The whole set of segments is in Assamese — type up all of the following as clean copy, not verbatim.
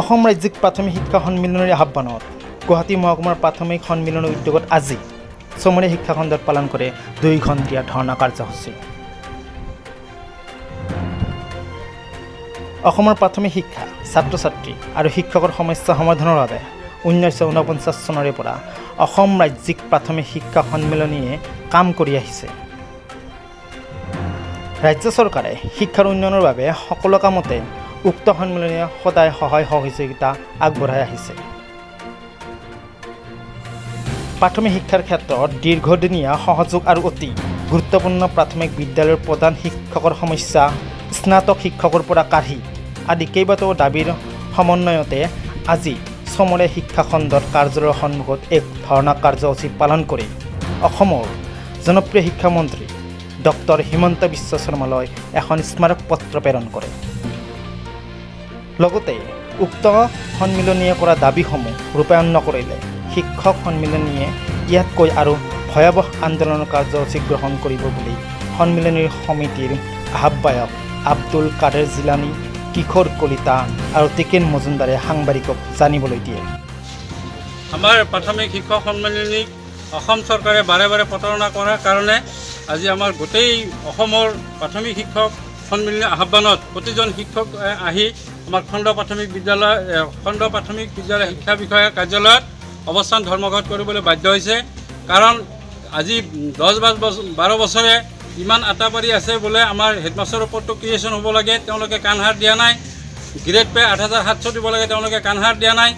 অসম ৰাজ্যিক প্ৰাথমিক শিক্ষা সন্মিলনৰ আহ্বানত গুৱাহাটী মহকুমাৰ প্ৰাথমিক সন্মিলনৰ উদ্যোগত আজি ছমৰীয়া শিক্ষাখণ্ডত পালন কৰে 2 ঘণ্টীয়া ধৰ্ণা কাৰ্যসূচী। অসমৰ প্ৰাথমিক শিক্ষা, ছাত্ৰ ছাত্ৰী আৰু শিক্ষকৰ সমস্যা সমাধানৰ বাবে 1949 চনৰে পৰা অসম ৰাজ্যিক প্ৰাথমিক শিক্ষা সন্মিলনীয়ে কাম কৰি আহিছে। ৰাজ্য চৰকাৰে শিক্ষাৰ উন্নয়নৰ বাবে সকলো কামতে উক্ত সন্মিলনীয়ে সদায় সহায় সহযোগিতা আগবঢ়াই আহিছে। প্ৰাথমিক শিক্ষাৰ ক্ষেত্ৰত দীৰ্ঘদিনীয়া সহযোগ আৰু অতি গুৰুত্বপূৰ্ণ প্ৰাথমিক বিদ্যালয়ৰ প্ৰধান শিক্ষকৰ সমস্যা, স্নাতক শিক্ষকৰ পৰা কাঢ়ি আদি কেইবাটাও দাবীৰ সমন্বয়তে আজি ছমৰীয়া শিক্ষাখণ্ডৰ কাৰ্যালয়ৰ সন্মুখত এক ধৰ্ণা কাৰ্যসূচী পালন কৰি অসমৰ জনপ্ৰিয় শিক্ষামন্ত্ৰী ডক্টৰ হিমন্ত বিশ্ব শৰ্মালৈ এখন স্মাৰক পত্ৰ প্ৰেৰণ কৰে। লগতে উক্ত সন্মিলনীয়ে কৰা দাবীসমূহ ৰূপায়ণ নকৰিলে শিক্ষক সন্মিলনীয়ে ইয়াতকৈ আৰু ভয়াৱহ আন্দোলনৰ কাৰ্যসূচী গ্ৰহণ কৰিব বুলি সন্মিলনীৰ সমিতিৰ আহ্বায়ক আব্দুল কাদেৰ জিলানী, কিশোৰ কলিতা আৰু টিকেন মজুমদাৰে সাংবাদিকক জানিবলৈ দিয়ে। আমাৰ প্ৰাথমিক শিক্ষক সন্মিলনীক অসম চৰকাৰে বাৰে বাৰে প্ৰতাৰণা কৰাৰ কাৰণে আজি আমাৰ গোটেই অসমৰ প্ৰাথমিক শিক্ষক সন্মিলনীৰ আহ্বানত প্ৰতিজন শিক্ষক আহি আমাৰ খণ্ড প্ৰাথমিক বিদ্যালয় শিক্ষা বিষয়াৰ কাৰ্যালয়ত অৱস্থান ধৰ্মঘট কৰিবলৈ বাধ্য হৈছে। কাৰণ আজি 10 বা 12 বছৰে ইমান আটাপাৰি আছে বোলে আমাৰ হেডমাষ্টাৰৰ পদটো ক্ৰিয়েশ্যন হ'ব লাগে, তেওঁলোকে কাণসাৰ দিয়া নাই। গ্ৰেড পে 8700 দিব লাগে, তেওঁলোকে কাণসাৰ দিয়া নাই।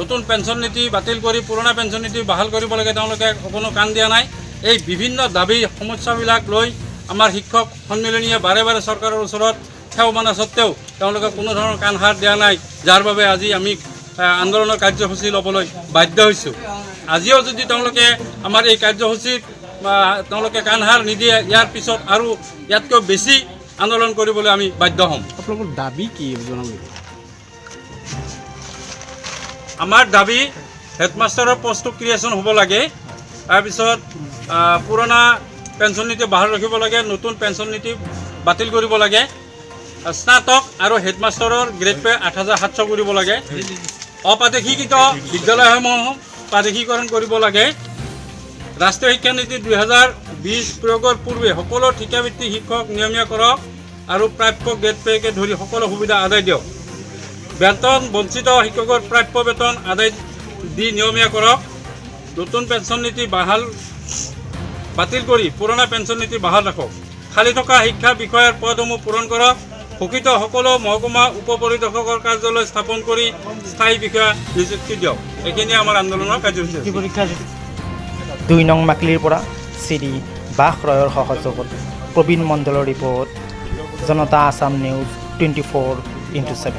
নতুন পেঞ্চন নীতি বাতিল কৰি পুৰণা পেঞ্চন নীতি বাহাল কৰিব লাগে, তেওঁলোকে অকণো কাণ দিয়া নাই। এই বিভিন্ন দাবী সমস্যাবিলাক লৈ আমাৰ শিক্ষক সন্মিলনীয়ে বাৰে বাৰে চৰকাৰৰ ওচৰত সেও মনা স্বত্তেও তেওঁলোকে কোনো ধৰণৰ কাণসাৰ দিয়া নাই, যাৰ বাবে আজি আমি আন্দোলনৰ কাৰ্যসূচী ল'বলৈ বাধ্য হৈছোঁ। আজিও যদি তেওঁলোকে আমাৰ এই কাৰ্যসূচীত তেওঁলোকে কাণসাৰ নিদিয়ে, ইয়াৰ পিছত আৰু ইয়াতকৈ বেছি আন্দোলন কৰিবলৈ আমি বাধ্য হ'ম। আপোনালোকৰ দাবী কি, জনাব নেকি? আমাৰ দাবী, হেডমাষ্টাৰৰ পষ্টটো ক্ৰিয়েশ্যন হ'ব লাগে, তাৰপিছত পুৰণা পেঞ্চন নীতি বাহাল ৰাখিব লাগে, নতুন পেঞ্চন নীতি বাতিল কৰিব লাগে, স্নাতক আৰু হেডমাষ্টাৰৰ গ্ৰেড পে 8700 কৰিব লাগে, অপ্ৰাদেশীকৃত বিদ্যালয়সমূহ প্ৰাদেশিকৰণ কৰিব লাগে, ৰাষ্ট্ৰীয় শিক্ষানীতি 2020 প্ৰয়োগৰ পূৰ্বে সকলো ঠিকাভিত্তিক শিক্ষক নিয়মীয়া কৰক আৰু প্ৰাপ্য গ্ৰেড পেকে ধৰি সকলো সুবিধা আদায় দিয়ক, বেতন বঞ্চিত শিক্ষকৰ প্ৰাপ্য বেতন আদায় দি নিয়মীয়া কৰক, নতুন পেঞ্চন নীতি বাতিল কৰি পুৰণা পেঞ্চন নীতি বাহাল ৰাখক, খালী থকা শিক্ষা বিষয়াৰ পদসমূহ পূৰণ কৰক, ঘোষিত সকলো মহকুমা উপ পৰিদৰ্শকৰ কাৰ্যালয় স্থাপন কৰি স্থায়ী বিষয়া নিযুক্তি দিয়ক। এইখিনিয়ে আমাৰ আন্দোলনৰ কাৰ্যসূচী আছিল। 2 নং মাকলিৰ পৰা শ্ৰী বাস ৰয়ৰ সহযোগত প্ৰবীণ মণ্ডলৰ ৰিপৰ্ট, জনতা আছাম নিউজ 24x7।